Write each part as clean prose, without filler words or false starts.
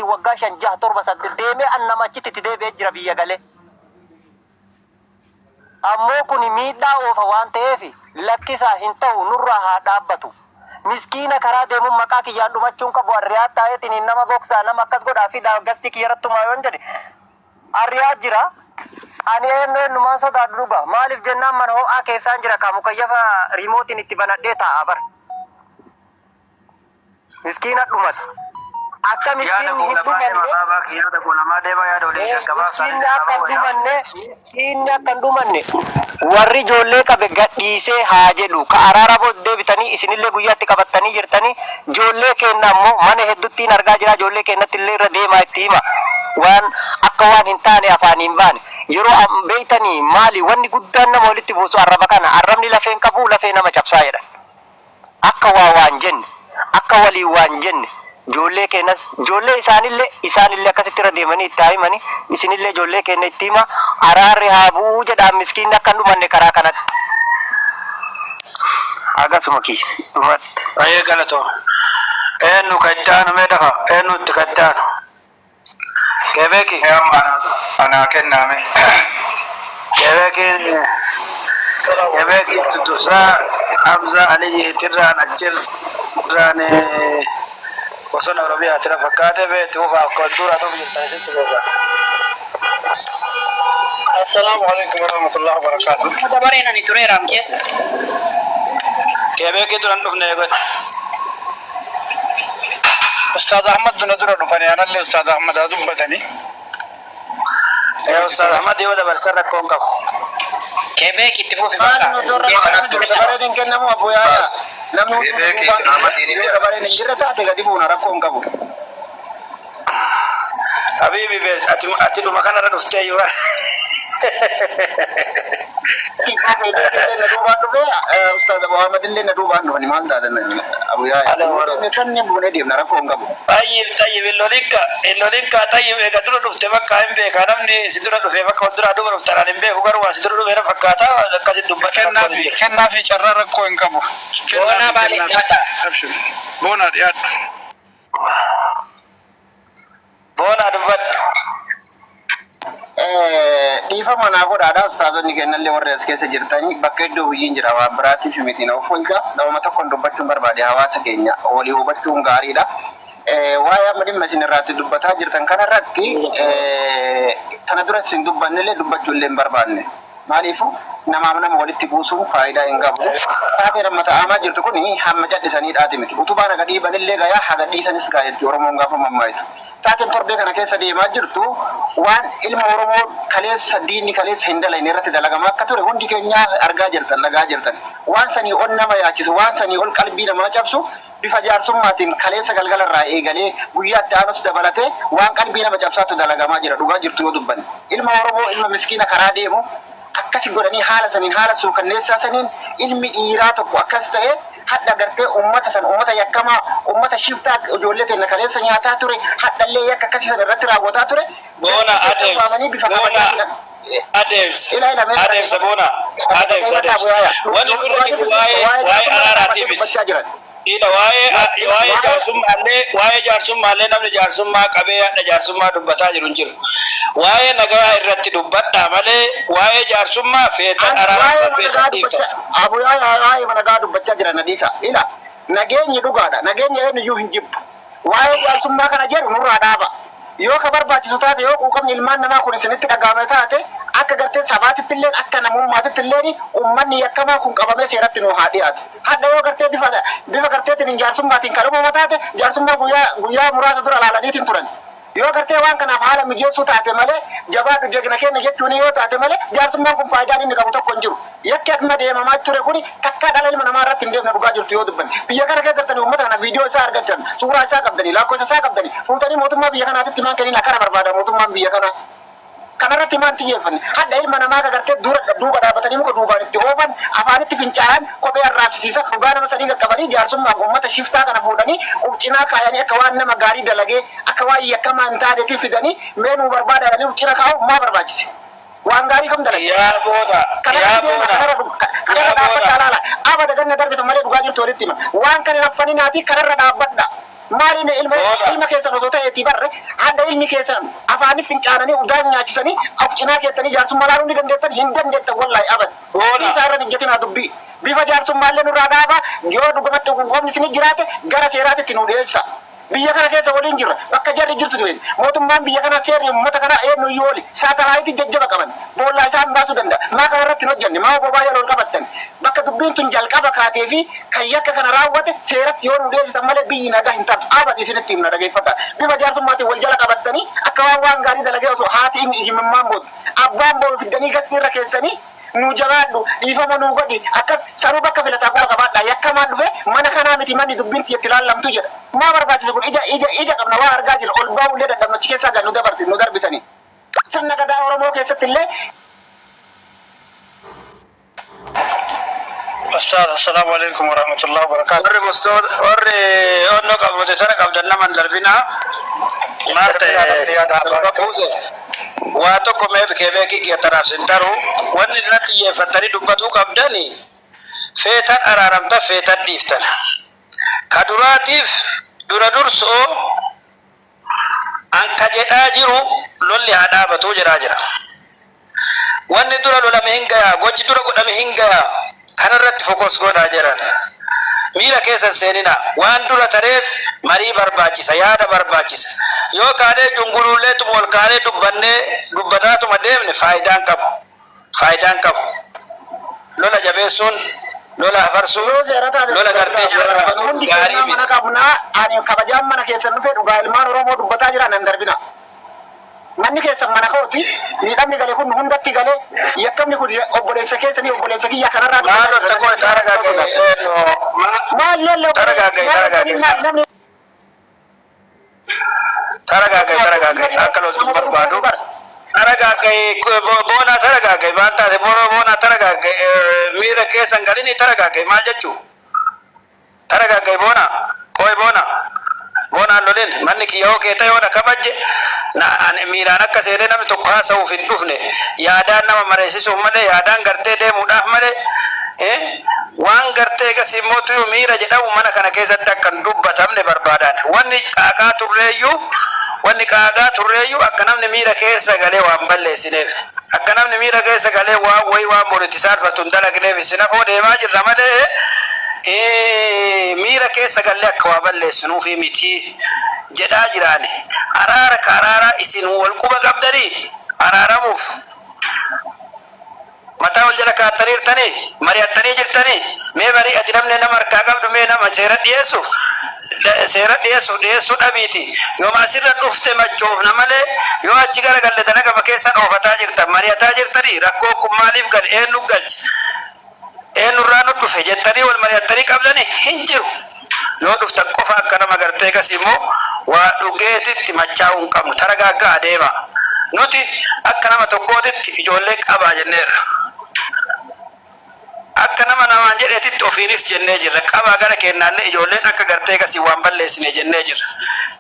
Waggaa 5, 6, 7, 8 deemee an nama achitti itti deebi'ee jira biyya galee. Ammoo kuni miidhaa oofa waan ta'eef lakkisaa hin ta'u nurraa haa dhaabbatu. Miskiina karaa deemuun maqaa kiyyaan dhumachuun qabu arriyaa taa'eetiin nama boksaa nama akkas godhaa fi gastii kiyya irratti yoon jedhe arriyaa jira. Ani eenyu eenyumaan sodaadhu dhuga. Maaliif jennaan mana ho'aa keessaan jira kaa mukayyafa riimootiin itti banadhee taa'a bara. Miskiina dhumata. Akka Yaada miskiinni hin goolamaa deema dhumanne baabaa yaada goolamaa deema yaada olii gabaabsaa miskiinni akka hin dhumanne miskiinni akka hin dhumanne warri ijoollee qabe gadhiisee haa jedhu ka araara booddee bitanii isinillee guyyaatti qabattanii jirtanii ijoollee keenya ammoo mana hedduuttiin argaa jira ijoollee keenyatti illee irra deemaa itti hima waan akka waan hin taane afaan hin baane yeroo beeytanii maali wanni guddaan nama walitti buusu arraba kana arrabni lafeen qabu lafee nama cabsaa jedhan. Akka waa waan jenne akka waliin waan jenne ijoollee keenyas ijoollee isaanillee isaanillee akkasitti irra deemanii itti haa himanii isinillee ijoollee keenya itti hima araarri haa bu'uu jedhaan miskiinni akka hin dhumanne karaa kanatti. Akkasuma kiyya dhumatti. Baay'ee galatooma. Eenyu kan itti aanu mee dafa eenyu itti kan itti aanu. Kebeeki. Mee amma anaa kennaame. Kebeekiin Kebeekiin dursaa Hamza Aliyyiitirraan achirraan bosona Oromiyaatira fakkaate beektu ufaaf kan dura dhufu jirtan isitti beekaa. Assalamu alaikum warahmatullahi wabarakatuh. Dabareen ani tureeraam keessa. Kebeekii duran dhufne godhe. Ustaaz Ahmad duna dura dhufanii anallee Ustaaz Ahmad haa dubbatanii. Ustaaz Ahmad yoo dabarsan rakkoo hin qabu. Kebeek itti fufi bakka. Dabareen hin kennamu Abu Yaaya. Namni hundi Kebeekii duubaan Ahmadiin yoo dabareen hin jirre taate gadi buuna rakkoo hin qabu. Habibi be ati ati dhuma kanarra dhuftee yoo Na duubaan dhufee Ustaaz Abu Ahmad illee na duubaan dhufani maal taatan Abu Yaaya. Kan buunee deemna rakkoo hin qabu. Tayyib tayyib illolinka illolinka tayyib eega dura dhufte bakka hin beeka namni si dura dhufe bakka wal duraa duuba dhuftan ani hin beeku garuu waan si dura dhufe na fakkaata akkasit dubbata rakkoon hin jiru. Kennaafi carraa rakkoo hin qabu. Boonaa baale dhiyaadha. Abshir. Boonaa dhiyaadha. Boonaa dubbadhu. Dhiifama naa godhaadha ustaazonni kennallee warri as keessa jirtanii bakka iddoo hojiin jira waan biraatiif miti na of oolcha dhawama tokkoon dubbachuun barbaade hawaasa keenya walii hubachuun gaariidha. Waa'ee amma dhimma isin irraatti dubbataa jirtan kanarratti kana dura isin dubbannellee dubbachuu illee hin barbaanne. Maaliifuu namaaf nama walitti buusuun faayidaa hin qabu. Taateen amma ta'amaa jirtu kun hamma callisaniidhaati miti. Utubaan haga dhiibanillee gayaa haga dhiisanis gayaa jetti Oromoon gaafa mammaayitu. Taateen torbee kana keessa deemaa jirtu waan ilma Oromoo kaleessa diinni kaleessa hin dalagne irratti dalagamaa akka ture hundi keenya argaa jirtan dhagaa jirtan. Waan sanii ol nama yaachisu waan sanii ol qalbii namaa cabsu bifa jaarsummaatiin kaleessa galgala irraa eegalee guyyaa itti aanus dabalatee waan qalbii nama cabsaatu dalagamaa jira dhugaa jirtu yoo dubbanne. Ilma Oromoo ilma miskiina karaa deemu akkasi godhanii haala saniin haala suukanneessaa saniin ilmi dhiiraa tokko akkas ta'ee hadha gartee ummata san ummata yakkamaa ummata shiftaa ijoollee teenya kaleessa nyaataa ture hadhallee yakka akkasii san irratti raawwataa ture. Boona adeemsa waamanii bifa boona kabajaatiin adeemsa ila ila mee adeemsa boona adeemsa adeemsa wanni nurra jiru waa'ee waa'ee araaraatii miti. dubbachaa jiran. Ila waa'ee waa'ee jaarsummaallee waa'ee jaarsummallee namni jaarsummaa qabee hadha jaarsummaa dubbataa jiru hin jiru. Waa'ee nagayaa irratti dubbadhaa malee waa'ee jaarsummaa feetan araaraan feetan dhiiftan. Abu waa'ee nagaa dubbachaa jiran adiisa. Ila nageenyi dhugaadha. Nageenya eenyuyyuu hin jibbu. Waa'ee jaarsummaa kana jedhu nurraa dhaaba. Yoo ka barbaachisu taate yoo quuqamni ilmaan namaa kun isinitti dhaga'ame taate akka gartee sabaatitti illee akka namummaatitti illee uummanni yakkamaa kun qabamee seeratti nu haa dhiyaatu. Hadha yoo gartee bifa bifa garteetiin jaarsummaatiin kan uumama taate jaarsummaa guyyaa guyyaa muraasa dura laalaniitiin turan. Yoo gartee waan kanaaf haala mijeessuu taate malee jabaadhu jegna keenya jechuun yoo taate malee jaarsummaan kun faayidaan inni qabu tokko hin jiru. Yakki amma deemamaa ture kuni takkaa dhala ilma namaa irratti hin deemne dhugaa jirtu yoo dubbanne. Biyya kana keessa jirtanii uummata kana viidiyoo isaa argachan, suuraa isaa qabdanii, lakkoofsa isaa qabdanii, fuutanii mootummaa biyya kanaatitti maan kennin akkana barbaada mootummaan biyya kanaa. Kanarratti maan xiyyeeffanne hadha ilma namaa gartee dura duuba dhaabbatanii muka duubaan itti oofan afaanitti fincaa'an kophee arraabsisiisan dhugaa nama sadii qaqqabanii jaarsummaaf uummata shiftaa kana fuudhanii uf cinaa kaayanii akka waan nama gaarii dalagee akka waan yakkamaa hin taanetti fidanii mee nuu barbaadanii uf cina kaa'u maa barbaachise? Waan gaarii kam dalage? Yaa boona yaa Kanarra deema boona kanarra kanarra yaa boona. dhaabbadhaa laala. Abada ganna darbitu malee dhugaa jirtu walitti hima. Waan kana hin affaninaati kanarra dhaabbadha. Maaliin ilma Booda. Ilma keessan osoo ta'eetii barre hadha ilmi keessan afaanii fincaananii udaan nyaachisanii of cinaa keessanii jaarsummaa laaluu ni dandeettan hin dandeettan wallaahi abad. Booda. Isaa irra hin ejjetinaa dubbii. Bifa jaarsummaallee nurraa dhaabaa yoo dhugumatti hukumni isin jiraate gara seeraatitti nu dhiyeessa. Biyya kana keessa waliin jirra. Bakka jarri jirtu ture. Mootummaan biyya kanaa seerri uummata kanaa eenyu iyyuu oli. Saatalaayitii jajjaba qaban. Boollaa isaan baasuu danda'a. Maa kana irratti hin hojjenne. Maa obbo baay'ee ol qabattan. Bakka dubbiin tun jalqaba kaatee fi kan yakka kana raawwate seeratti yoo nu dhiyeessitan malee biyyi nagaa hin taatu. Abadi isinitti himna dhageeffadha. Bifa jaarsummaatiin wal jala qabattanii akka waan waan gaarii dalagee osoo haati himimmaan boodu. Abbaan boodu fiddanii gasii irra keessanii nu jabaadhu dhiifama nu godhi akkas sanuu bakka filataa quba qabaadha yakkamaan dhufe mana kanaa miti manni dubbiin itti laallamtu jedha. Maa barbaachisa kun ija ija ija qabna waa argaa jira ol baa'ullee dadhabna achi keessaa gad nu dabarti nu darbitanii. Sirna gadaa Oromoo keessatti illee Ustaaz, assalaamu alaikum warahmatullahi wabarakatuh. Warri mustoon warri onnoo qabate sana qabdan naman darbinaa. Maal ta'e bakka buuse. Waa tokko mee keebeekii kiyya sin taru wanni irratti xiyyeeffattanii dubbatuu qabdani feetan araaramtan feetan dhiiftan. Ka duraatiif dura dursoo an ka jedhaa jiru lolli haa dhaabatuu jedhaa jira. Wanni dura lolame hin gayaa, gochi dura godhame hin gayaa. Kanarratti focus godhaa jedhan. Miira keessan seenina. Waan dura tareef marii barbaachisa, yaada barbaachisa. Yoo kaanee junguluulleetuma ol kaanee dubbannee dubbataatuma deemne faayidaan qabu. Faayidaan qabu. Lola jabeessuun, lola hafarsuun, yoo seera taate lola gartee jala hundi gaarii keenyaa mana miti. qabnaa ani kabajaan mana keessan dhufee dhugaa ilmaan Oromoo dubbataa jira nan darbina. Manni keessan mana kooti miidhamni gale kun hundatti galee yakkamni kun obboleessa keessanii obboleessa kiyya kanarraa Maal lolta koo taragaagee no Maal lolle taragaagee taragaagee namni taragaagee taragaagee akka loltuun barbaadu. Taragaagee boonaa taragaagee maal taate boonaa taragaagee miira keessan galini taragaagee maal jechuu? Taragaagee boonaa kooy boonaa boonaan lolin manni kiyya hoo keeta yoo na kabajje miiraan akka seenee namni tokko haasa'uuf hin dhufne yaadaan nama mareessisuuf malee yaadaan gartee deemuudhaaf malee waan gartee gasii mootu miira jedhamu mana kana keessatti akka hin dubbatamne barbaadan. Wanni qaaqaa turreeyyuu wanni qaaqaa turreeyyuu akka namni miira keessa galee waan balleessineef akka namni miira keessa galee waan wayii waan boritti saalfatu hin dalagneef isin afoo deemaa jirra malee miira keessa gallee akka waa balleessinuufi miti jedhaa jiraani. Araara ka araaraa isin wal quba qabdanii araaramuuf mataa wal jala kaattaniirtanii mari'attanii jirtanii mee mari'ati namni nama harkaa qabdu mee nama seera dhiyeessuuf seera dhiyeessuuf dhiyeessuu dhabiiti yooma asirra dhufte machoofna malee yoo achi garagalle dalagama keessan oofataa jirtan mari'ataa jirtanii rakkoo kun maaliif gale eenyu galche eenyurraa nu dhufe jettanii wal mari'attanii qabdanii hin jiru. Yoo dhuftan qofa akka nama gartee gas immoo waa dhugeetitti machaa'uu hin qabnu taragaaggaa adeema. Nuti akka nama tokkootitti ijoollee qabaa jenneerra. Akka nama namaan jedheetitti ofiinis jennee jirra. Qabaa gara kennaallee ijoolleen akka gartee gasii waan balleessine jennee jirra.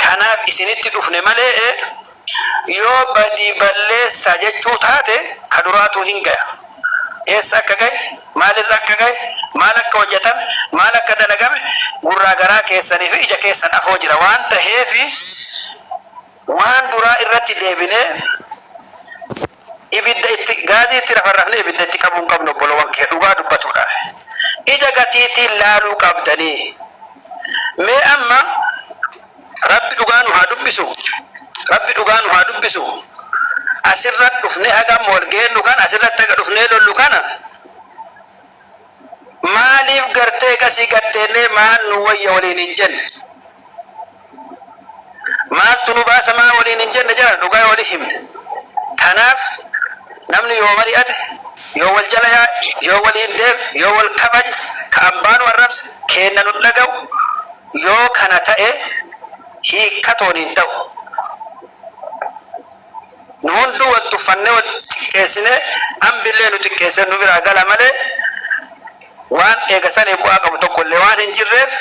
Kanaaf isinitti dhufne malee yoo badii balleessaa jechuu taate ka duraatu hin gaya. Eessa akka gahe, maalirra akka gahe, maal akka hojjetame, maal akka dalagame gurraa garaa keessanii fi ija keessan afoo jira waan taheef waan duraa irratti deebinee ibidda itti gaazii itti rafarrafnee ibidda itti qabuu hin qabnu obboloowwan kee dhugaa dubbatuudhaaf. Ija gatiitiin laaluu qabdanii. Mee amma Rabbi dhugaa nu haa dubbisu. Rabbi dhugaa nu haa dubbisu. Asirra dhufnee haga amma wal geennu kana asirratti haga dhufnee lollu kana maaliif gartee gasii gaddeennee maal nu wayya waliin hin jenne? Maaltu nu baasa maa waliin hin jenne jedhan dhugaa walii himne. Kanaaf namni yoo mari'ate yoo wal jala yaa'e yoo waliin deeme yoo wal kabaje ka abbaan arrabse kenna nu dhaga'u yoo kana ta'e hiikkatoon hin ta'u. Nu hunduu wal tuffannee wal xiqqeessinee ambillee nu xiqqeessee nu biraa gala malee waan eega sanii bu'aa qabu tokko illee waan hin jirreef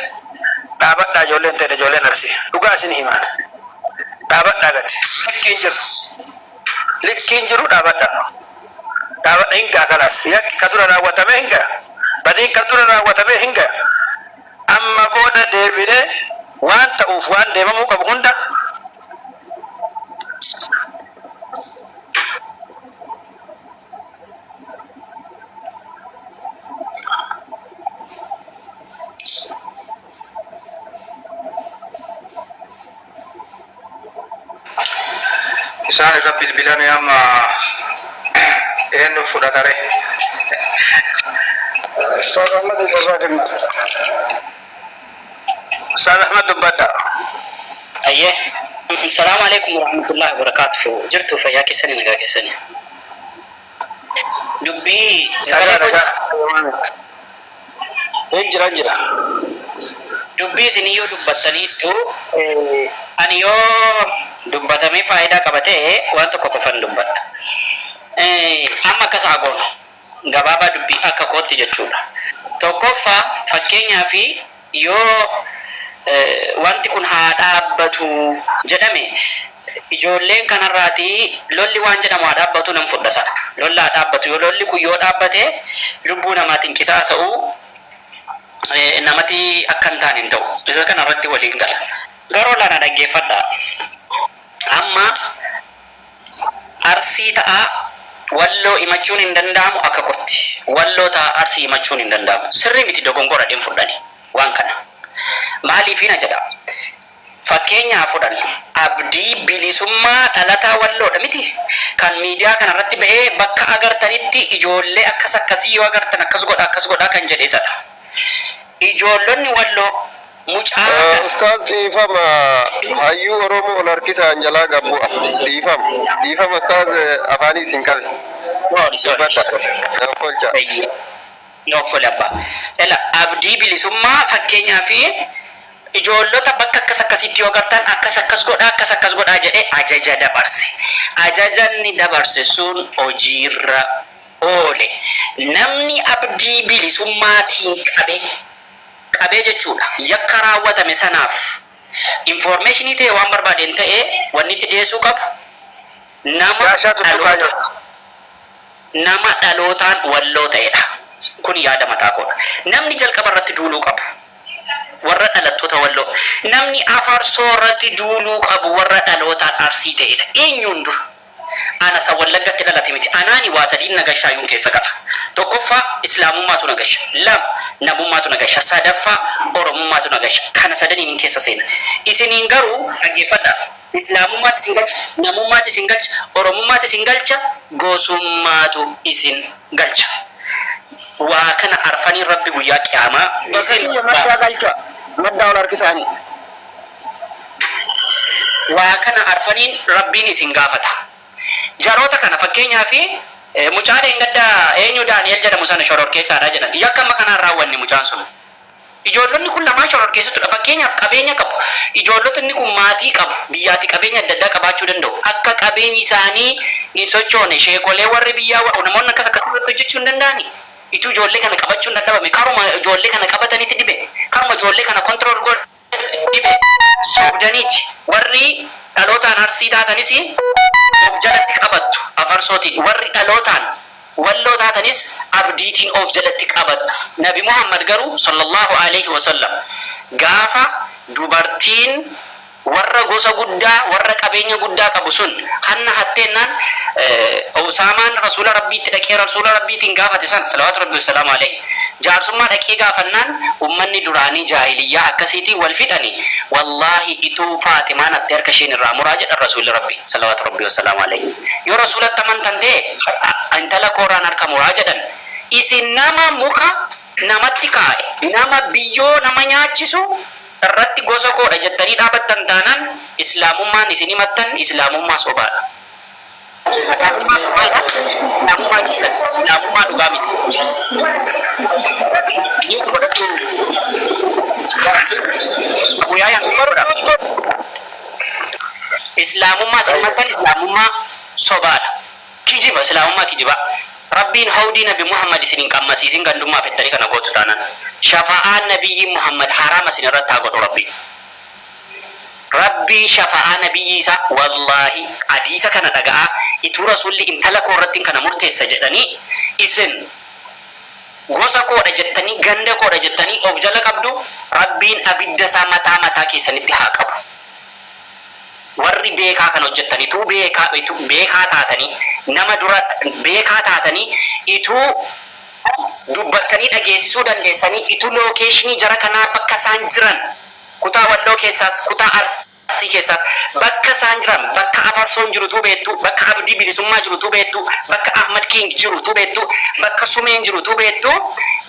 dhaabadhaa ijoolleen ta'e ijoolleen Arsii dhugaa isin himaan dhaabadhaa gadi likkiin jiru likkiin jiru dhaabadhaa dhaabadha hin gaa kalaas yakki ka dura raawwatame hin gaa badiin ka dura raawwatame hin gaa amma booda deebinee Waan ta'uuf waan deemamuu qabu hunda Isaan irra bilbilame amma eenyu fudhatare? Ustaaz Ahmad irraa kenna. Ustaaz Ahmad dubbadha. Ayyee. Salaamu alaikum warahmatullahi wabarakatuh. Jirtu fayyaa keessanii nagaa keessanii. Dubbii Nagaa sagalee koo nagaa. Hin jira hin jira. Dubbii isin yoo dubbattaniittu ani yoo dubbatamee faayidaa qaba ta'e waan tokko qofan dubbadha. Amma akkas haa goonu. Gabaabaa dubbii akka kootti jechuudha. Tokkoffaa fakkeenyaaf yoo wanti kun haa dhaabbatu jedhame ijoolleen kanarraati lolli waan jedhamu haa dhaabbatu nan fudha sana. Lolli haa dhaabbatu yoo lolli kun yoo dhaabbate lubbuu namaatiin qisaasa'uu namati akka hin taane hin ta'u. Isa kana irratti waliin gala. Garuu lana dhaggeeffadha. Amma Arsii ta'aa Walloo himachuun hin danda'amu akka kotti. Walloo ta'aa Arsii himachuun hin danda'amu. Sirrii miti dogongora dhin fudhani waan kana. Maaliifi na jedha. Fakkeenya haa fudhannu. Abdii Bilisummaa dhalataa Walloodha miti? Kan miidiyaa kana irratti ba'ee bakka agartanitti ijoollee akkas akkasii yoo agartan akkas godhaa akkas godhaa kan jedhe isadha. Ijoollonni Walloo mucaa kana. Ustaaz dhiifama hayyuu Oromoo ol harkisaan jalaa gad bu'a. Dhiifama. Dhiifama ustaaz afaanii isin qabe. Sorry, sorry. Dubbadha. Naaf oolchaa. Eeyyee. Nooffole abbaa. Ela Abdii Bilisummaa fakkeenyaaf ijoollota bakka akkas akkasiitti yoo agartan akkas akkas godhaa akkas akkas godhaa jedhee ajaja dabarse. Ajaja inni dabarse sun hojiirra oole. Namni Abdii Bilisummaatiin qabee qabee jechuudha yakka raawwatame sanaaf information ta'e waan barbaadeen ta'e wanni itti dhiyeessuu qabu nama Gaashaa tuttuqaa dhaloota jira. nama dhalootaan Walloo ta'edha. Kun yaada mataa koodha. Namni jalqaba irratti duuluu qabu warra dhalattoota Walloo. Namni Afarsoo irratti duuluu qabu warra dhalootaan Arsii ta'edha. Eenyuun dura? Ana isa Wallaggatti dhalate miti. Anaani waa sadiin na gashaayyuun keessa gala. Tokkoffaa Islaamummaatu na gasha. Lama namummaatu na gasha. Sadaffaa Oromummaatu na gasha. Kana sadaniinin keessa seena. Isiniin garuu dhaggeeffadhaa. Islaamummaatu isin galcha, namummaatu isin galcha, Oromummaatu isin galcha, gosummaatu isin galcha. Waa kana arfaniin Rabbi guyyaa qiyaamaa Bakka isin kiyya maddaa galcha. Maddaa ol harkisaanii. Waa kana arfaniin Rabbiin isin gaafata. Jaroota kana fakkeenyaaf mucaa dheengadda eenyu Daani'el jedhamu sana shororkeessaadha jedhan. Yakka amma kanaan raawwanne mucaan sun. Ijoollonni kun lamaan shororkeessituudha. Fakkeenyaaf qabeenya qabu. Ijoollotni kun maatii qabu. Biyyaati qabeenya adda addaa qabaachuu danda'u. Akka qabeenyi isaanii hin sochoone sheekolee warri biyyaa namoonni akkas akkas irratti hojjechuu hin danda'ani. Ituu ijoollee kana qabachuun dadhabame karuma ijoollee kana qabatanitti dhibe. Karuma ijoollee kana control godhan dhibe. Sobdaniiti. Warri dhalootaan Arsii taatanis of jalatti qabattu afarsootiin. Warri dhalootaan Walloo taatanis Abdiitiin of jalatti qabattu. Nabi Muhammad garuu Sallallaahu aleyhi wa sallam gaafa dubartiin warra gosa guddaa warra qabeenya guddaa qabu sun hanna hatteennaan Usaamaan Rasuula Rabbiitti dhaqee Rasuula Rabbiitiin gaafate san salawaatu Rabbi wassalaamu aleyhi jaarsummaa dhaqee gaafannaan ummanni duraanii jaahiliyyaa akkasiitiin wal fixani wallaahi ituu Faaximaan hattee harka isheen irraa muraa jedhan Rasuulli Rabbi salawaatu Rabbi wassalaamu aleyhi yoo Rasuulatti amantan ta'e intala kooraan harka muraa jedhan isin nama muka namatti kaa'e nama biyyoo nama nyaachisu irratti gosa koodha jettanii dhaabattan taanaan islaamummaan isin himattan islaamummaa sobaadha. Islaamummaa sobaadha. Islaamummaa keessan islaamummaa dhugaa miti. Mute godhadhu. Abu Yahya mute godha. Islaamummaa isin himattan islaamummaa sobaadha. Kijiba islaamummaa kijibaa. Rabbiin hawdii nabi Muhammad isin hin qammasiisin gandummaa fettanii kana gootu taanan. Shafa'aan nabiyyi Muhammad haraama isin irratti haa godhu Rabbiin. Rabbiin shafa'aa nabiyyii isaa wallaahi hadiisa kana dhaga'aa ituu rasuulli intala koo irrattin kana murteessa jedhanii isin Gosa koodha jettanii, ganda koodha jettanii of jala qabdu, Rabbiin abidda isaa mataa mataa keessanitti haa qabu. Warri beekaa kana hojjettan ituu beekaa ituu beekaa taatanii nama dura beekaa taatanii ituu dubbattanii dhageessisuu dandeessanii ituu lookeeshinii jara kanaa bakka isaan jiran kutaa Walloo keessaas kutaa Arsii keessaas bakka isaan jiran bakka Afarsoon jirutuu beektu bakka Abdii Bilisummaa jirutuu beektu bakka Ahmad King jirutuu beektu bakka Sumeen jirutuu beektu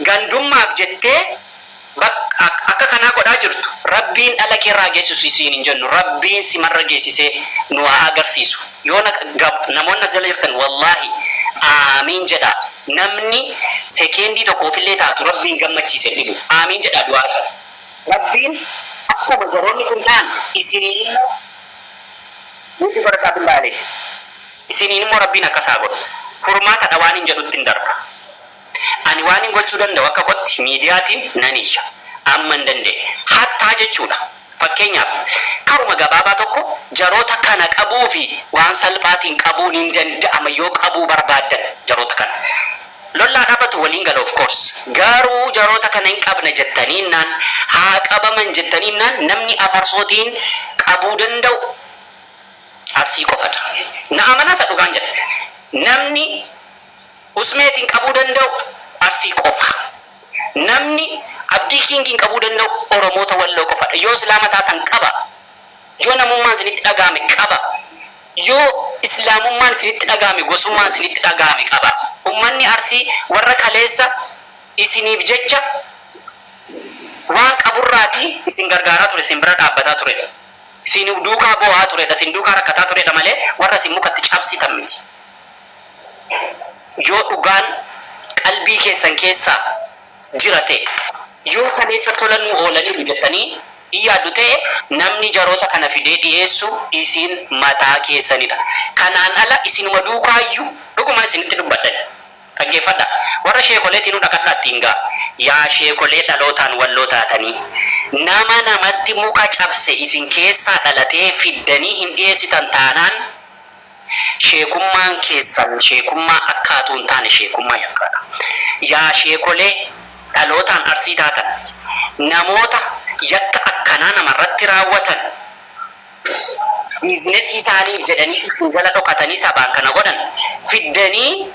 gandummaaf jettee Bakka akka kanaa godhaa jirtu rabbiin dhala keerra haa geessisu siin hin jennu rabbiin simarra geessisee nu haa agarsiisu yoo na gab namoonni as jala jirtan wallaahi aamiin jedhaa namni sekeendii tokkoofillee taatu rabbiin gammachiise hin dhibu aamiin jedhaa du'aa rabbiin akkuma jaroonni kun ta'an isiniin immoo nuti godhadhaa billaahi aleek isiniin immoo rabbiin akkas haa godhu furmaatadha waan hin jedhutti hin darba. Ani waanin gochuu danda'u akka kotti miidiyaatiin nan iyya. Amman danda'e. Hattaa jechuudha. Fakkeenyaaf, karuma gabaabaa tokko jaroota kana qabuufi waan salphaatiin qabuun hin danda'ama yoo qabuu barbaaddan jaroota kana. Lollaa dhaabatu waliin gala of course. Garuu jaroota kana hin qabna jettaniinnaan, haa qabaman jettaniinnaan namni afarsootiin qabuu danda'u Arsii qofadha. Na amanaa isa dhugaan jedha. Namni Usmeetiin qabuu danda'u Arsii qofa. Namni Abdii Kingiin qabuu danda'u Oromoota Walloo qofadha. Yoo Islaama taatan qaba. Yoo namummaan isinitti dhaga'ame qaba. Yoo Islaamummaan isinitti dhaga'ame gosummaan isinitti dhaga'ame qaba. Ummanni Arsii warra kaleessa isiniif jecha waan qaburraatii isin gargaaraa ture, isin bira dhaabbataa turedha. Isin duukaa boo'aa turedha, isin duukaa rakkataa turedha malee warra isin mukatti cabsitan miti. Yoo dhugaan qalbii keessan keessaa jira ta'e, yoo kaleessa tola nuu oolaniiru jettanii in yaaddu ta'e, namni jaroota kana fidee dhi'eessu isin mataa keessanidha. Kanaan ala isinuma duukaayyuu, dhuguman isinitti dubbadha, dhaggeeffadhaa. Warra sheekoleetiinuu dhaqadhaa ittiin ga'a. Yaa sheekolee dhalootaan Walloo taatanii, nama namatti muka cabse isin keessaa dhalatee fiddanii hin dhi'eessitan taanaan, Sheekummaan keessan sheekummaa akkaatuu hin taane sheekummaa yakkaadha. Yaa sheekolee dhalootaan Arsii taatan namoota yakka akkanaa namarratti raawwatan biizinesii isaaniif jedhanii isin jala dhokatanii sabaan kana godhan fiddanii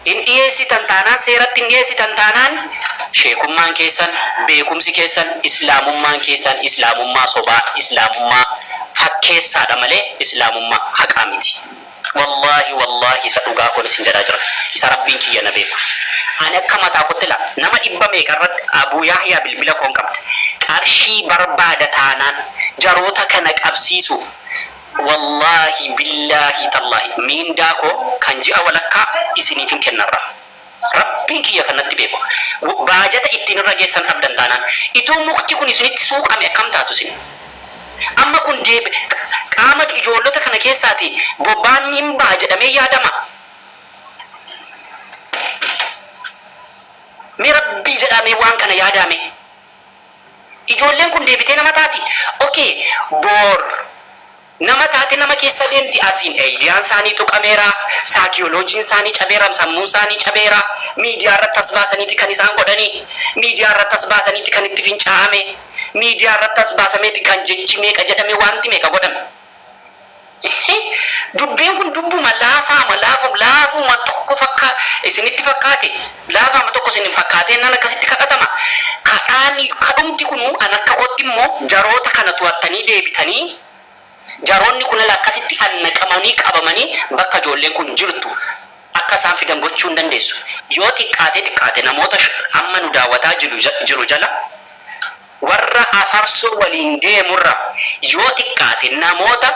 hin dhiyeessitan taanaan seeratti hin dhiyeessitan taanaan sheekummaan keessan beekumsi keessan islaamummaan keessan islaamummaa sobaa islaamummaa fakkeessaadha malee islaamummaa haqaa miti. Wallaahi wallaahi isa dhugaa koon isin jedhaa jira. Isa Rabbiin kiyya na beeku. Ani akka mataa kootti laa nama dhibba meeqa irratti Abuu Yaahyaa bilbila koon qabda. Qarshii barbaada taanaan jaroota kana qabsiisuuf Wallaahi billaahi tallaahi miindaa koo kan ji'a walakkaa isiniifin kenna irraa. Rabbiin kiyya kan natti beeku. Baajata ittiin irra geessan dhabdan taanaan. Ituu mukti kun isinitti suuqame akkam taatu isin? Amma kun deebi qaama ijoollota kana keessaati bobbaan hin baha jedhamee yaadama? Mee Rabbii jedhaa mee waan kana yaadaa mee. Ijoolleen kun deebitee nama taati? Ok boor nama taate nama keessa deemti asiin eydiyaan isaanii tuqameera, saakiyoloojiin isaanii cabeera, sammuun isaanii cabeera, miidiyaa irratti as baasaniiti kan isaan godhanii, miidiyaa irratti as baasaniiti kan itti fincaa'ame, miidiyaa irratti as baasameeti kan jechi meeqa jedhame wanti meeqa godhame. Dubbiin kun dubbuma laafaama laafum laafuma tokko fakkaa isinitti fakkaate laafaama tokko isin hin fakkaatee nan akkasitti kadhatama. Kadhaan kadhumti kunu an akka kootti immoo jaroota kana to'attanii deebitanii jaroonni kun ala akkasitti annaqamanii qabamanii bakka ijoolleen kun jirtu akka isaan fidan gochuu hin dandeessu. Yoo xiqqaatee xiqqaate namoota amma nu daawwataa jiru jala Warra afarsoo waliin deemurra yoo xiqqaate namoota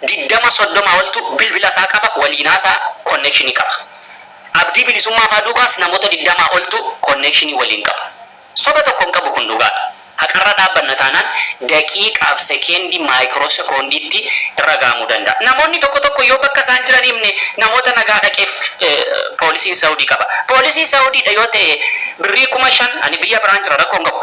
20, 30 oltu bilbila isaa qaba, waliin haasa'a, connection qaba. Abdii Bilisummaa faa duukaas namoota 20 oltu connection waliin qaba. Soba tokko hin qabu kun dhugaadha. Haqarra dhaabbanna taanaan daqiiqaaf sekeendii maayikiroo sekoondiitti irra ga'amuu danda'a. Namoonni tokko tokko yoo bakka isaan jiran himne namoota nagaa dhaqee poolisiin Saudii qaba. Poolisii Saudiidha yoo ta'e birrii 5000 ani biyya biraan jira rakkoo hin qabu.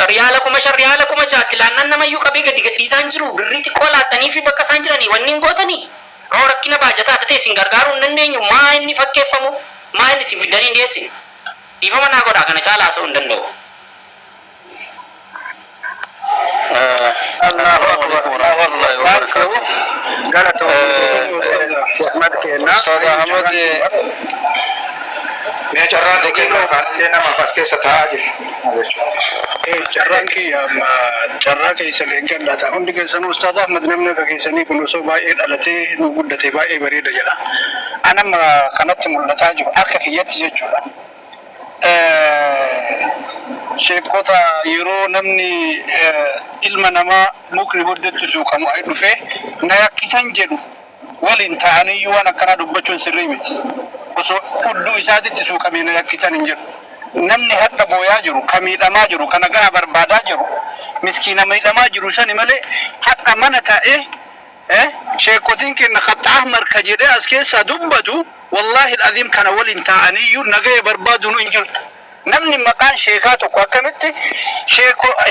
Riyaala 5000 riyaala 6000 tti laannaan namayyuu qabee gadi gadhiisaa hin jiru. Birrii xiqqoo laattaniifii bakka isaan jiranii wanni hin gootanii. Roo rakkina baajataadha ta'e isin gargaaruu hin dandeenyu. Maa inni fakkeeffamu? Maa inni isin fiddanii hin dhiyeessine? Dhiifama naa godhaa kana caalaa haasa'uu hin danda'u. Allahu akbar. Alaikum warahmatullahi wabarakatuh. Galatoomii Ahmad kenna. Ustaz Ahmad. Mee carraan kennaa kaanillee nama as keessa taa'aa jiru. Carraan kiyya amma carraa keessa leencadha. Hundi keessanuu Ustaaz Ahmad, namni akka keessanii kun osoo baay'ee dhalatee nu guddate baay'ee bareeda jedha. An amma kanatti mul'ataa jiru akka kiyyatti jechuudha. Sheekota yeroo namni ilma namaa mukni hoddattu suuqamu dhufee na yakkisan jedhu waliin ta'aniyyuu waan akkanaa dubbachuun sirrii miti. Osoo hudduu isaatitti suuqamee na yakkisan hin jedhu. Namni hadha booyaa jiru, ka miidhamaa jiru, ka nagaa barbaadaa jiru, miskiina miidhamaa jiru sani malee hadha mana taa'ee sheekotiin keenya khatta ahmar ka jedhee as keessaa dubbatu, wallaahi aziim, kana waliin taa'aniyyuu nagaya barbaaduun hin jiru. Namni maqaan sheekaa tokko akkamitti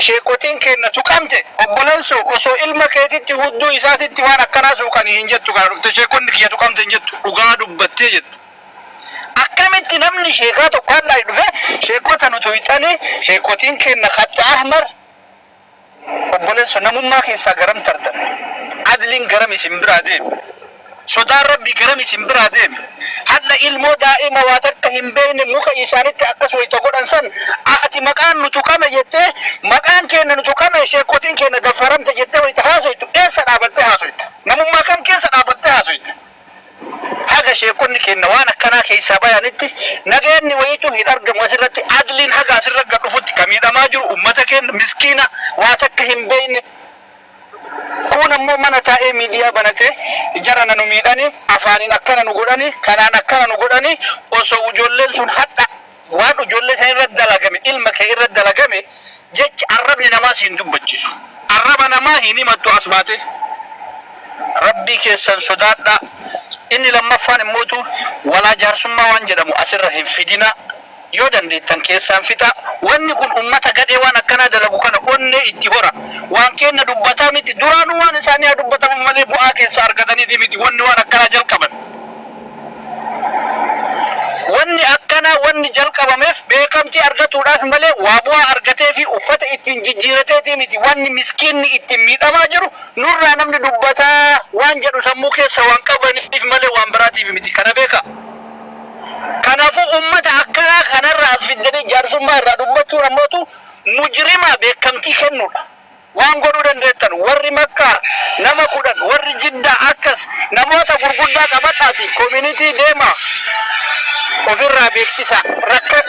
sheekotiin keenya tuqamte? Obboleessoo, osoo ilma keetitti hudduu isaatitti waan akkanaa suuqanii hin jettu. Kana dhufte sheekonni kiyya tuqamte hin jettu, dhugaa dubbattee jettu. Akkamitti namni sheekaa tokko hadhaa dhufe sheekota nu tuyxanii, sheekotiin keenya khatta ahmar? Obboleessoo, namummaa keessaa garam tartan? Adliin garam isin biraa deeme? Sodaan Rabbii garam isin biraa deeme? Hadha ilmoo daa'ima waa takka hin beekne muka isaanitti akkas wayita godhan san, ati maqaan nu tuqame jettee, maqaan keenya nu tuqame, sheekotiin keenya daffaramte jettee wayita haasoytu, eessa dhaabattee haasoyta? Namummaa kam keessa dhaabattee haasoyta? Haga sheekonni keenya waan akkanaa keessaa bayanitti nageenni wayitu hin argamu asirratti. Adliin haga asirra gad dhufutti, ka miidhamaa jiru ummata keenya miskiina waa takka hin beekne. Kun ammoo mana taa'ee miidiyaa banatee jara na nu miidhani, afaaniin akkana nu godhani, kanaan akkana nu godhani. Osoo ijoolleen sun hadha waan ijoollee san irra dalagame, ilma kee irra dalagame, jechi arrabni namaa siin dubbachiisu. Arraba namaa hin himattu as baate. Rabbii keessan sodaadhaa. Inni lammaffaan immootu walaa jaarsummaa waan jedhamu asirra hin fidina. Yoo dandeettan keessaan fixaa. Wanni kun ummata gadhee waan akkanaa dalagu kana onnee itti hora. Waan kenna dubbataa miti. Duraanuu waan isaanii haa dubbatamu malee bu'aa keessa argataniiti miti wanni waan akkanaa jalqaban. Wanni akkanaa wanni jalqabameef beekamtii argatuudhaaf malee waa bu'aa argatee fi uffata ittiin jijjiirateetii miti. Wanni miskiinni ittiin miidhamaa jiru nurraa namni dubbataa waan jedhu sammuu keessa waan qabaniif malee waan biraatiif miti. Kana beekaa. Kanaafuu ummata akkanaa kanarraa as fiddanii jaarsummaa irraa dubbachuun ammootu mujrimaa beekamtii kennuudha. Waan godhuu dandeettan, warri Makkaa nama 10, warri Jiddaa akkas, namoota gurguddaa qabadhaati community deemaa ofirraa beeksisaa. Rakka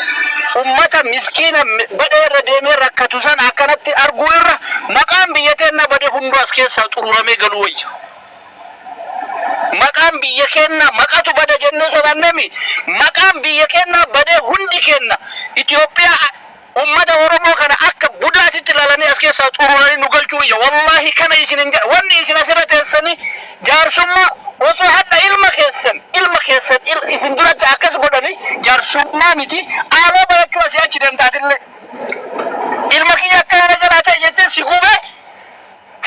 ummata miskiina badhee irra deemee rakkatu sana akkanatti arguu irra maqaan biyya teennaa badee hunduu as keessaa xuruuramee galuu wayya. Maqaan biyya keenyaa maqatu bada jennee sodaannemi, maqaan biyya keenyaa badee hundi keenna Itoophiyaa ummata Oromoo kana akka budaatitti ilaalanii as keessaa xururanii nu galchuu wayya. Wallaahi kana isin hin jedha. Wanni isin asirra teessanii jaarsummaa, osoo hadha ilma keessan isin duratti akkas godhanii, jaarsummaa miti, aaloo bayachuu asii achi danda'atillee. Ilma kiyya akkana jalaa ta'e jettee si gubee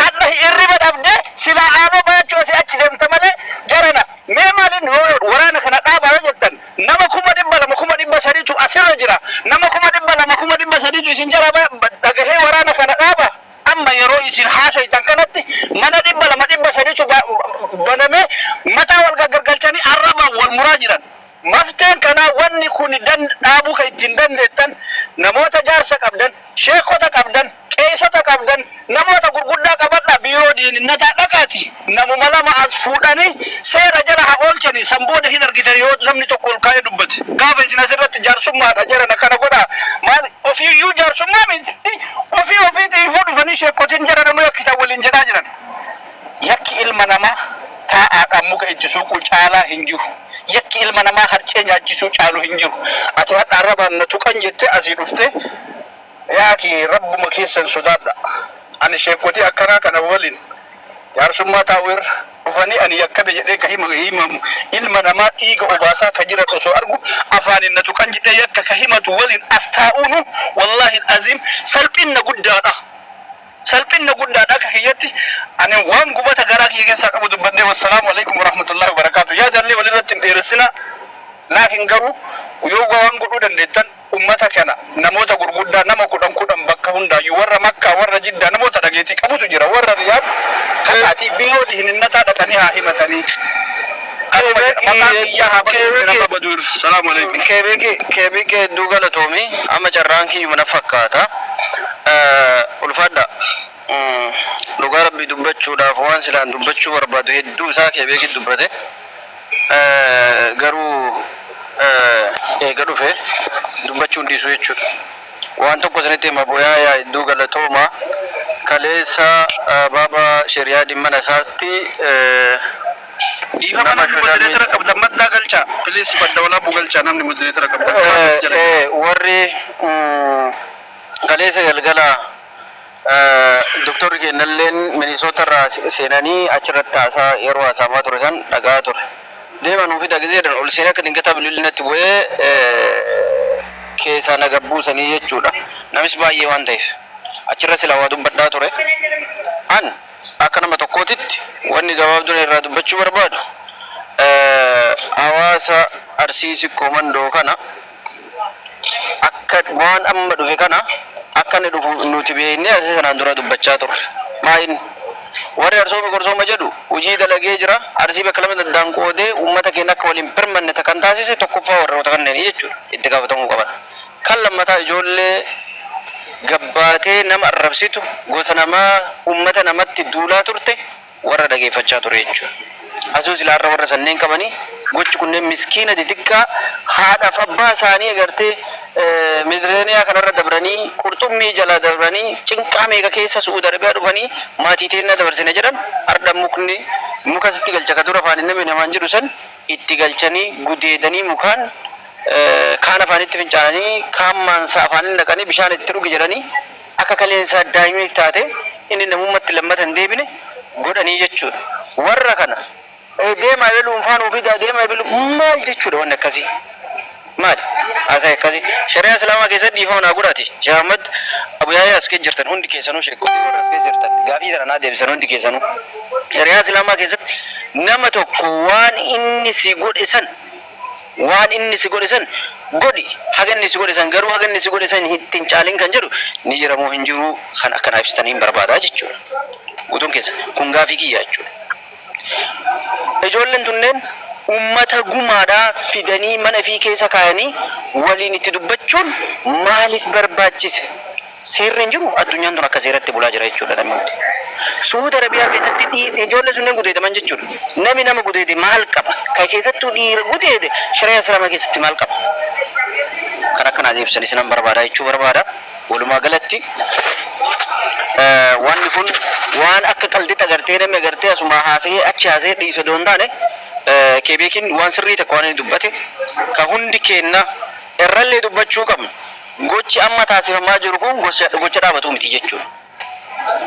hadha hirriba dhabdee silaa aaloo bayachuu asii achi deemta malee. Jarana, mee maalin yoo waraana kana dhaabaa yoo jettan, nama 200,000, 300,000tu asirra jira. Nama 200,000, 300,000tu isin jala dhagahee waraana kana dhaaba. Amma yeroo isin haasoytan kanatti mana 200, 300tu banamee mataa wal gaggargalchanii arrabaan wal muraa jiran. Mafteen kanaa wanni kun dhaabuu kan ittiin dandeettan namoota jaarsa qabdan, sheekota qabdan, qeessota qabdan, namoota gurguddaa qabadhaa, biiroo diininnataa dhaqaati. Namuma lama as fuudhanii seera jala haa oolchanii, san booda hin argitan yoo namni tokko ol kaa'ee dubbate. Gaafa isin asirratti jaarsummaadha jarana kana godhaa, maal ofiiyyuu jaarsummaa miti, ofii ofiitii dhufanii sheekotiin jara nu yakkitan waliin jedhaa jiran. Yakki ilma namaa taa'aadhaan muka itti suuquu caalaa hin jiru. Yakki ilma namaa harcee nyaachisuu caalu hin jiru. Ati hadha arrabaan na tuqan jettee asii dhuftee, yaaki, rabbuma keessan sodaadha. Ani sheekotii akkanaa kana waliin jaarsummaa taa'u irra dhufanii ani yakkabe jedhee ka hima himamu, ilma namaa dhiiga obaasaa ka jiran osoo argu afaaniin na tuqan jedhee yakka ka himatu waliin as taa'uunu, wallaahi aziim, salphinna guddaadha. Salphinna guddaadha akka kiyyatti. Ani waan gubata garaa kiyya keessaa qabu dubbadhee, wassalaamu alaikum warahmatullahi wabarakaatu. Yaadallee walirratti hin dheeressina, laakiin garuu yoo waan godhuu dandeettan Ummata kana namoota gurguddaa nama kudhan kudhan bakka hundaayyuu warra Makkaa warra Jiddaa namoota dhageetii qabutu jira warra Riyaad ka'aatii biiroo dihininnataa dhaqanii haa himatanii. Kanuma jedha maqaan biyyaa haa badu nuti nama baduu irra. Salaamu alaikum. Keebiki keebiki hedduu galatoomi amma carraan kiyyuma na fakkaata ulfaadha dhugaa rabbii dubbachuudhaaf waan silaan dubbachuu barbaadu hedduu isaa keebeeki dubbate Garuu eega dhufe dubbachuu hin dhiisu jechuudha. Waan tokko isinitti hima Boyaayaa hedduu galatooma. Kaleessa baaba Sheriyaadiin mana isaatti Dhiifama nama namni social modereetara media qabdan maddaa galchaa. Please badda walaabuu galchaa namni modereetara qabdan. Karaa jala jira. Warri kaleessa galgala Doktorri keennalleen Minnesota irraa seenanii achirratti haasaa yeroo haasa'amaa ture san dhaga'aa ture. Deema nuu fidaa gizee jedhan ol seenee akka dingataa bilbilli natti bu'ee keessaa na gad buusanii jechuudha. Namis baay'ee waan ta'eef. Achirra silaa waa dubbadhaa ture. An akka nama tokkootitti wanni gabaabduun irraa dubbachuu barbaadu hawaasa Arsii Sikkoo Mandoo kana akka waan amma dhufe kana akka inni dhufu nuti beeknee asii sanaan dura dubbachaa turre. Maa inni? Warri arsooma gorsooma jedhu hojii dalagee jira. Arsii bakka lama addaan qoodee uummata keenya akka waliin birmanne kan taasise tokkoffaa warroota kanneenii jechuudha. Itti gaafatamuu qaban. Kan lammataa ijoollee gabbaatee nama arrabsitu gosa namaa uummata namatti duulaa turte warra dhageeffachaa ture jechuudha. Asuu silaa har'a warra sanneen qabanii gochi kunneen miskiina xixiqqaa haadhaaf abbaa isaanii agartee Mediterranean kanarra dabranii qurxummii jalaa dabranii cinqaa meeqa keessa Su'uud Arabiyaa dhufanii maatii teennaa dabarsine jedhan hardha mukni muka sitti galcha ka dura afaan hin namni namaan jedhu san itti galchanii gudeedanii mukaan kaan afaanitti fincaananii kaan maansaa afaaniin naqanii bishaan itti dhugi jedhanii akka kaleen isaa daa'imni taate inni namummatti lammata hin deebine godhanii jechuudha. Warra kana deemaa ebeluun faa nuu fidaa deemaa ebelu maal jechuudha wanni akkasii? Maali? Haasa'e akkasii. Shari'aa Islaamaa keessatti dhiifama naa godhaati. Sheekh Ahmad Abu Yahya as keessa jirtan hundi keessanuu sheekotii warra as keessa jirtan gaafii tana naa deebisan hundi keessanuu. Shari'aa Islaamaa keessatti nama tokko waan inni si godhe san Waan inni si godhe san godhi, haga inni si godhe san garuu haga inni si godhe san itti hin caalin kan jedhu ni jira moo hin jiru kan akka naa ibsitaniin barbaada jechuudha. Guutuun keessa kun gaafii kiyya jechuudha. Ijoolleen tunneen ummata gumaadhaa fidanii mana ifii keessa kaayanii waliin itti dubbachuun maaliif barbaachise? Seerri hin jiru addunyaan tun akka seeratti bulaa jira jechuudha namni hundi. Suud Arabiyaa keessatti ijoollee sunneen gudeedaman jechuudha. Nami nama gudeede maal qaba? Kan keessattuu dhiira gudeede shari'aa Islaamaa keessatti maal qaba? Kan akka naa deebisan isinan barbaada jechuu barbaada. Walumaa galatti wanni kun waan akka qalditti agartee namni agartee asumaa haasa'ee achi haasa'ee dhiise odoo hin taane keebeekiin waan sirrii takka waan inni dubbate kan hundi keenna irrallee dubbachuu qabnu. Gochi amma taasifamaa jiru kun gocha dhaabatu miti jechuudha.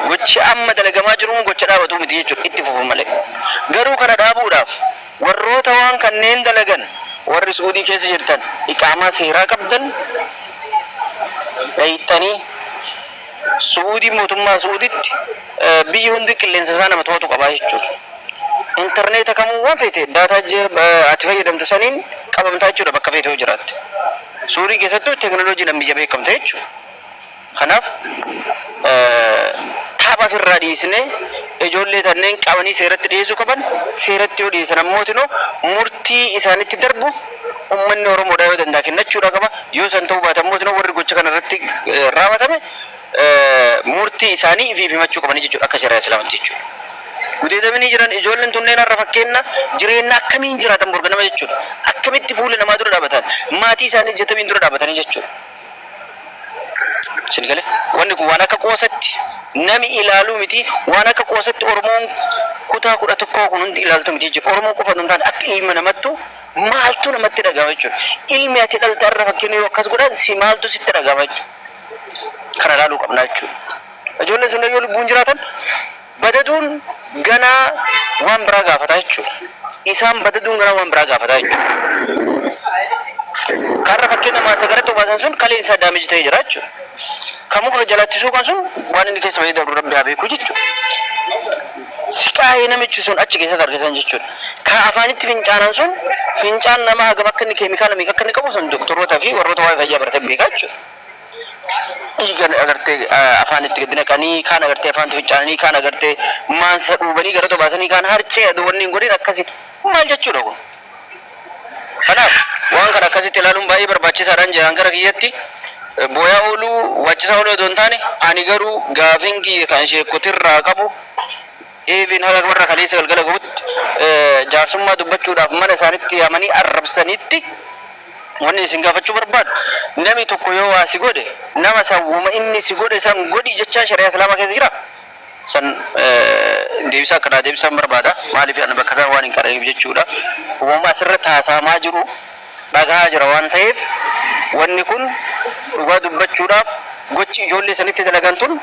Gochi amma dalagamaa jiru kun gocha dhaabatu miti jechuudha. Itti fufa malee. Garuu kana dhaabuudhaaf warroota waan kanneen dalagan warri Su'uudii keessa jirtan iqaamaa seeraa qabdan dhayxanii Su'uudii mootummaa Su'uuditti biyyi hundi qilleensa isaa nama to'atu qabaa jechuudha. Intarneeta kamuu waan feete daataa ati fayyadamtu saniin qabamtaa jechuudha bakka feete yoo jiraatte. Suurii keessattuu teekinooloojiin amma biyya beekamte jechuudha. Kanaaf tapha ofirraa dhiisnee ijoollee tanneen qabanii seeratti dhiyeessuu qaban seeratti yoo dhiyeessan ammootinoo murtii isaanitti darbu uummanni Oromoodhaa yoo danda'a kennachuudha qaba. Yoo san ta'uu baate ammootinoo warri gocha kana irratti raawwatame murtii isaanii ifiif himachuu qabanii jechuudha akka shari'aa Islaamatti jechuudha. Gudeedamanii jiran ijoolleen tunneen har'a fakkeenna jireenya akkamiin jiraatan bor ganama jechuudha. Akkamitti fuula namaa dura dhaabatan maatii isaanii ijjatamiin dura dhaabatanii jechuudha. Isin galee wanni kun waan akka qoosatti nami ilaaluu miti waan akka qoosatti Oromoon kutaa 11 kun hundi ilaaltu miti jechuudha. Oromoo qofa hin taane akka ilma namattu maaltu namatti dhagahama jechuudha. Ilmi ati dhalte har'a fakkeenya yoo akkas godhan si maaltu sitti dhagahama jechuudha. Kana ilaaluu qabna jechuudha. Ijoolleen sun yoo lubbuun jiraatan badaduun ganaa waan biraa gaafata jechuudha. Isaan badaduun ganaa waan biraa gaafata jechuudha. Karra fakkeenya maasagaratti obaasan sun kaleen isaa daamiji ta'ee jira jechuudha. Kan muka jalatti suuqan sun waan inni keessa bahee darbu rabbi haa beeku jechuudha. Siqaayee namichi sun achi keessatti argisan jechuudha. Ka afaanitti fincaanan sun fincaan namaa hagam akka inni keemikaala meeqa akka inni qabu san doktoroota fi warroota waa'ee fayyaa baratan beekaa jechuudha. Dhiiga agartee afaanitti gadi naqanii kaan agartee afaanitti fincaananii kaan agartee maansa dhuubanii gara baasanii kaan harcee aduu wanni hin godhin akkasi maal jechuudha kun. Kanaaf waan kana akkasitti ilaaluun baay'ee barbaachisaadhaan jedhan gara kiyyatti booyaa ooluu waachisaa ooluu odoo hin taane ani garuu gaafiin kiyya kan sheekotirraa qabu even haga warra kaleessa galgala gahutti jaarsummaa dubbachuudhaaf mana isaanitti yaamanii arrabsanitti wanni isin gaafachuu barbaadu nami tokko yoo waa si godhe nama san woma inni si godhe san godhi jechaa shari'aa islaamaa keessa jira? San deebisaa akka naa deebisan barbaada. Maaliif ani bakka isaan waan hin qaraniif jechuudha. Uumama asirratti haasa'amaa jiru dhagahaa jira waan ta'eef wanni kun dhugaa dubbachuudhaaf gochi ijoollee sanitti dalagan tun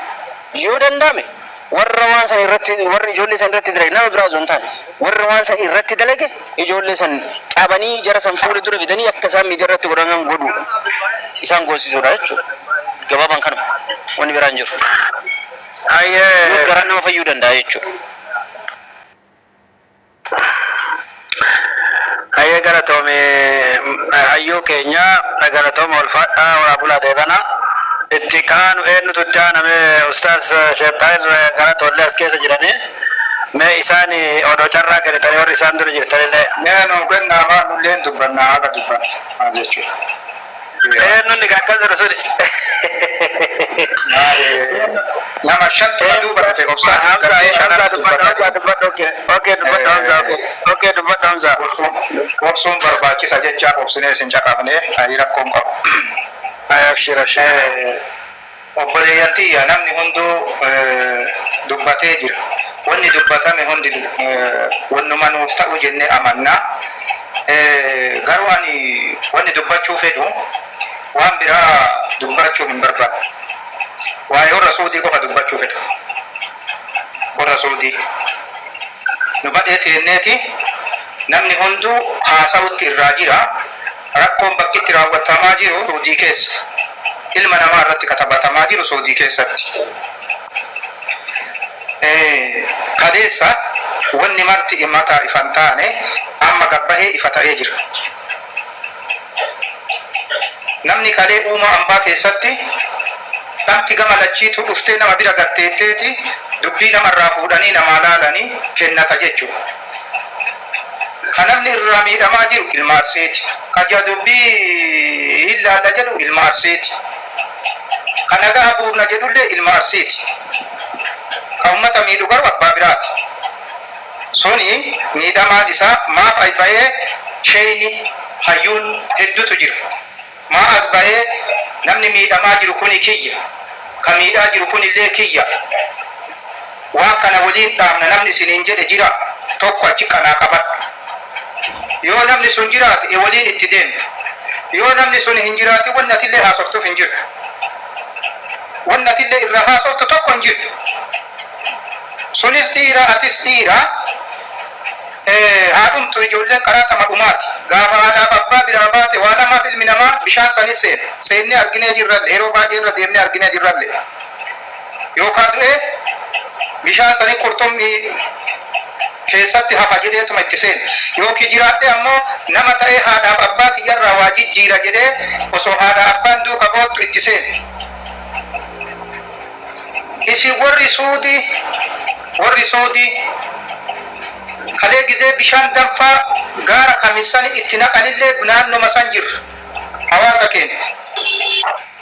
yoo danda'ame warra waan san irratti warra ijoollee san irratti dalage nama biraa osoo hin taane warra waan san irratti dalage ijoollee san qabanii jara san fuula dura fidanii akka isaan miidiyaa irratti godhan godhuudha. Isaan goosisuudha jechuudha. Gabaabaan kanuma. Wanni biraan jiru. Ayyee. Yoos garaan nama fayyuu danda'a jechuudha. Ayyee galatoomi hayyuu keenya galatooma ulfaadhaa horaa bulaa deebana. Itti kaanu eenyutu itti aaname ustaaz Sheekh Xaahir galatoolle as keessa jiranii. Mee isaan odoo carraa kennitanii warri isaan dura jirtanillee. Mee nuu kennaa maa nulleen dubbannaa haga dubbanne maal jechuudha. Eenyuun egaa akkas jedhu suni. Maali nama shantu na duuba dhufe obsaan Hamza eeggadhee Hamza shanan dubbadhu dubbadha Hamza dubbadhu okay okay dubbadhu Hamza okay okay dubbadhu Hamza. Obsuun obsuun barbaachisa jechaa obsinee isin caqafne ayi rakkoon qabu. Ay abshir abshir. Obboleeyyan tiyya namni hunduu dubbatee jira. Wanni dubbatame hundi wannuma nuuf ta'u jennee amanna. Garuu ani wanni dubbachuu fedhu waan biraa dubbachuu hin barbaadu. Waa'ee warra Suudii qofa dubbachuu fedha. Warra Suudii. Nu badhee teenneeti namni hunduu haasa'utti irraa jira. Rakkoon bakki itti raawwatamaa jiru Suudii keessa. Ilma namaa irratti ka taphatamaa jiru Suudii keessatti. Kaleessa wanni marti mataa ifa hin taane amma gad bahee ifa ta'ee jira. Namni kalee uumaa ambaa keessatti dhamti gama lachiituu dhuftee nama bira gad teetteeti dubbii nama irraa fuudhanii namaa laalanii kennata jechuudha. Ka namni irraa miidhamaa jiru ilma Arsiiti. Ka ja dubbii hin laalla jedhu ilma Arsiiti. Ka nagaha buufna jedhullee ilma Arsiiti. Ka ummata miidhu garuu abbaa biraati. Suni miidhamaan isaa maaf ay bayee sheeyni, hayyuun heddutu jira. Maa as bayee namni miidhamaa jiru kuni kiyya, ka miidhaa jiru kunillee kiyya, waan kana woliin dhaabna namni isiniin jedhe jiraa? Tokko achi qanaa qabadhu. Yoo namni sun jiraate e woliin itti deemta. Yoo namni sun hin jiraatin wonni atillee haasoftuuf hin jiru. Wonni atillee irraa haasoftu tokko hin jiru. Sunis dhiira atis dhiira. Haa dhumtu ijoolleen qaraa tama dhumaati. Gaafa haadhaaf abbaa biraa baate waa lamaaf ilmi namaa bishaan sanis seena. Seennee arginee jirralle yeroo baay'ee irra deemnee arginee jirralle. Yookaa du'ee bishaan sanii qurxummii keessatti hafa jedheetuma itti seena. Yookii jiraadhee ammoo nama ta'ee haadhaaf abbaa kiyyarraa waa jijjiira jedhee osoo haadhaa abbaan duuka boottu itti seena. Isin warri suudii warri suudii kalee gizee bishaan danfaa gaara kamissani itti naqanillee naannoma san jirra hawaasa keenya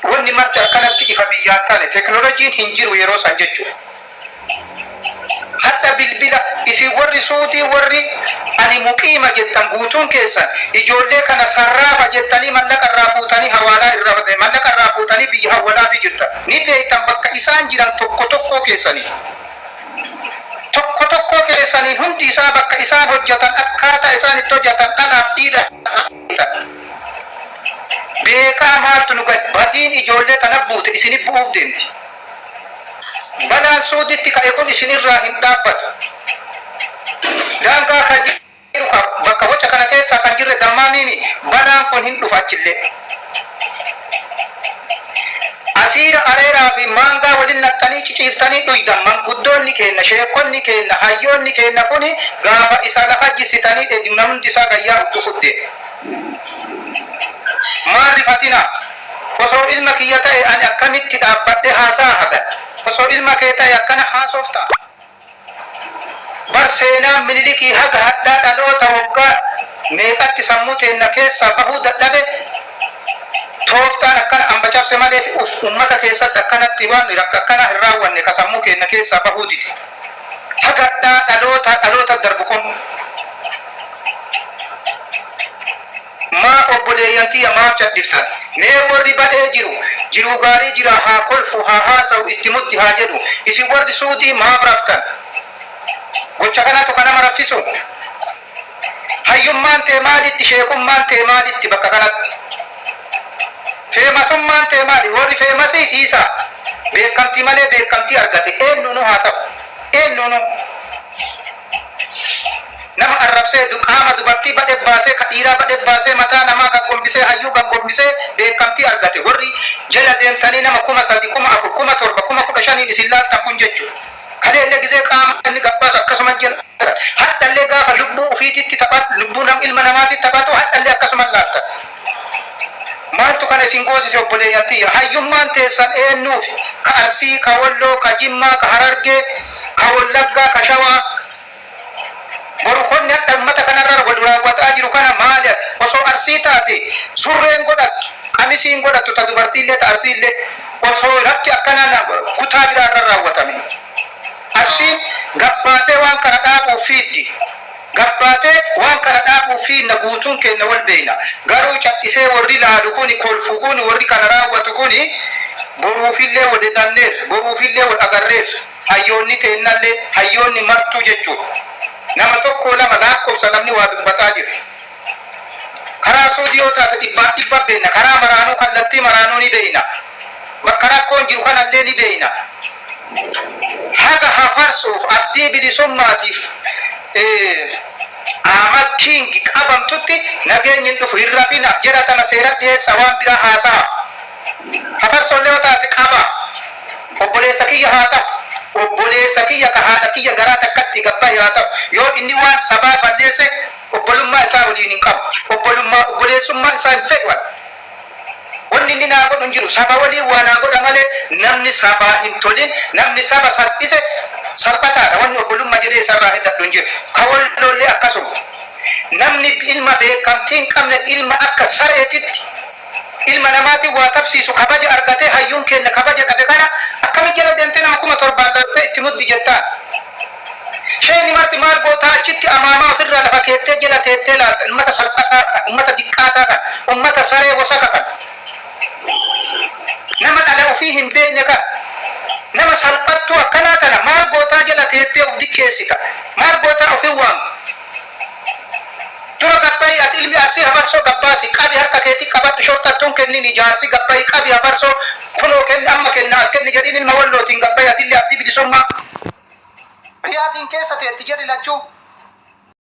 wanni marti akkanatti ifa biyyaan taane teknolojiin hin jiru yeroo san jechuudha. Hadha bilbila isin warri suudii warri ani muqiima jettan guutuun keessan ijoollee kana sarraafa jettanii mallaqa irraa fuutanii hawaalaa irra mallaqa irraa fuutanii biyya hawwalaafii jirtan ni beektan bakka isaan jiran tokko tokkoo keessanii tokko tokkoo keessaniin hundi isaa bakka isaan hojjatan akkaataa isaan itti hojjatan dhalaaf dhiira beekaa maaltu nu gahe badiin ijoollee tana buute isini bu'uuf deemti. Balaan Suuditti ka'e kun isinirraa hin dhaabbatu. Daangaa ka jiru ka bakka waca kana keessaa kan jirre dammaamiimi balaan kun hin dhufa achillee. Asiira areeraa fi maangaa walin naqxanii ciciiftanii dhuydan manguddoonni keenna, sheekkonni keenna, hayyoonni keenna kuni gaafa isa lafa jissitanii dheeddu namni isaa gayyaa uttufutti deema. Maan rifatinaa? Osoo ilma kiyya ta'e ani akkamitti dhaabbadhee haasa'a hagan? Osoo ilma kee ta'e akkana haasoftaa? Bar seenaan Minilikii haga hadhaa dhaloota woggaa meeqatti sammuu teenna keessaa bahuu dadhabe tooftaan akkana amba cabse malee fi uf ummata keessatti akkanatti waan yakka akkanaa hin raawwanne ka sammuu keenna keessaa bahuu dide. Haga hadhaa dhalootaa dhaloota darbu kun. Maa obboleeyyan tiyya maaf cadhiftan? Mee worri badhee jiru jiruu gaarii jiraa haa kolfu haa haasawu itti muddi haa jedhu. Isin warri suudii maaf raftan? Gocha kanatu ka nama raffisu? Hayyummaan tee maalitti sheekummaan tee maalitti bakka kanatti? Feemasummaan tee maali? Warri feemasii dhiisaa. Beekkamtii malee beekkamtii argate eennuunuu haa ta'u. Eennuunuu. Nama arrabsee, qaama dubartii badhe baasee, ka dhiiraa badhe baasee, mataa namaa gaggombisee, hayyuu gaggombisee beekkamtii argate. Warri jala deemtanii nama 3000, 4000, 7000, 15,000n isin laaltan kun jechuudha. Kaleellee gizee qaama inni gabbaasu akkasuma jala hadhallee gaafa lubbuu ufiititti taphat lubbuu nam ilma namaatitti taphatu hadhallee akkasuma laaltan. Maaltu kana isin goosise obboleeyyan tiyya? Hayyummaan teessan eennuufi? Ka Arsii, ka Wolloo, ka Jimmaa, ka Harargee, ka Wollaggaa, ka Shawaa. Boru konni hadha ummata kanarra wal raawwataa jiru kana maali ati? Osoo Arsii taate surreen godhattu, qamisiin godhattu ta dubartiillee ta Arsiillee osoo rakki akkanaa na kutaa biraa irra raawwatame. Arsiin gabbaatee waan kana dhaabuuf fiiddi. Gabbaatee waan kana dhaabuuf fiinna guutuun keenna wal beeyna. Garuu cadhisee worri laalu kuni kolfu kuni worri kana raawwatu kuni boruufillee wal hidhanneerra, boruufillee wal agarreerra. Hayyoonni teennallee, hayyoonni martuu jechuudha. Nama tokkoo lama laakkobsa namni waa dubbataa jira. Karaa Suudii yoo taate dhibbaan dhibba beeyna. Karaa maraanuu kallattii maraanuu ni beeyna. Bakka rakkoon jiru kanallee ni beeyna. Haga hafarsuuf abdii bilisummaatiif Ahmad King qabamtutti nageenyi hin dhufu. Hin rafina. Jara tana seera dhiyeessa waan biraa haasaha. Hafarsoollee yoo taate qaba. Obboleessa kiyya haa ta'u. Obboleessa kiyya ka haadha tiyya garaa takkatti gabbahe haa ta'u. Yoo inni waan sabaa balleesse obbolummaa isaa waliin hin qabu. Obbolummaa obboleessummaa isaa hin fedhu ani. Wanni inni naa godhu hin jiru. Saba waliin waa naa godha malee namni sabaa hin tolin, namni saba salphise salphataadha. Wanni obbolumma jedhee isarraa hedadhu hin jiru. Ka Walloollee akkasuma. Namni ilma beekamtii hin qabne ilma akka sareetitti ilma namaatiin waa tabsiisu kabaja argatee hayyuun keenna kabaja dhabe kana akkamitti jala deemtee nama 7000n laaltee itti muddi jettaan? Sheeyni marti maal gootaa achitti amaamaa ofirraa lafa keettee jala teettee laalta ummata salphataa kana ummata diqqaataa kana ummata saree wosaka kana nama dhala ofii hin beekne kana nama salphattuu akkanaa tana maal gootaa jala teettee of diqqeessita maal gootaa ofin waamta Dura gabbayi ati ilmi arsii hafarsoo gabbaasi qabi harka keeti qabadhu shorxattuun kennini jaarsi gabbayi qabi hafarsoo kunoo kenni amma kenna as kenni jedhiin ilma wallootiin gabbayi atillee abdii bilisummaa Riyaadiin keessa teetti jedhi lachuu.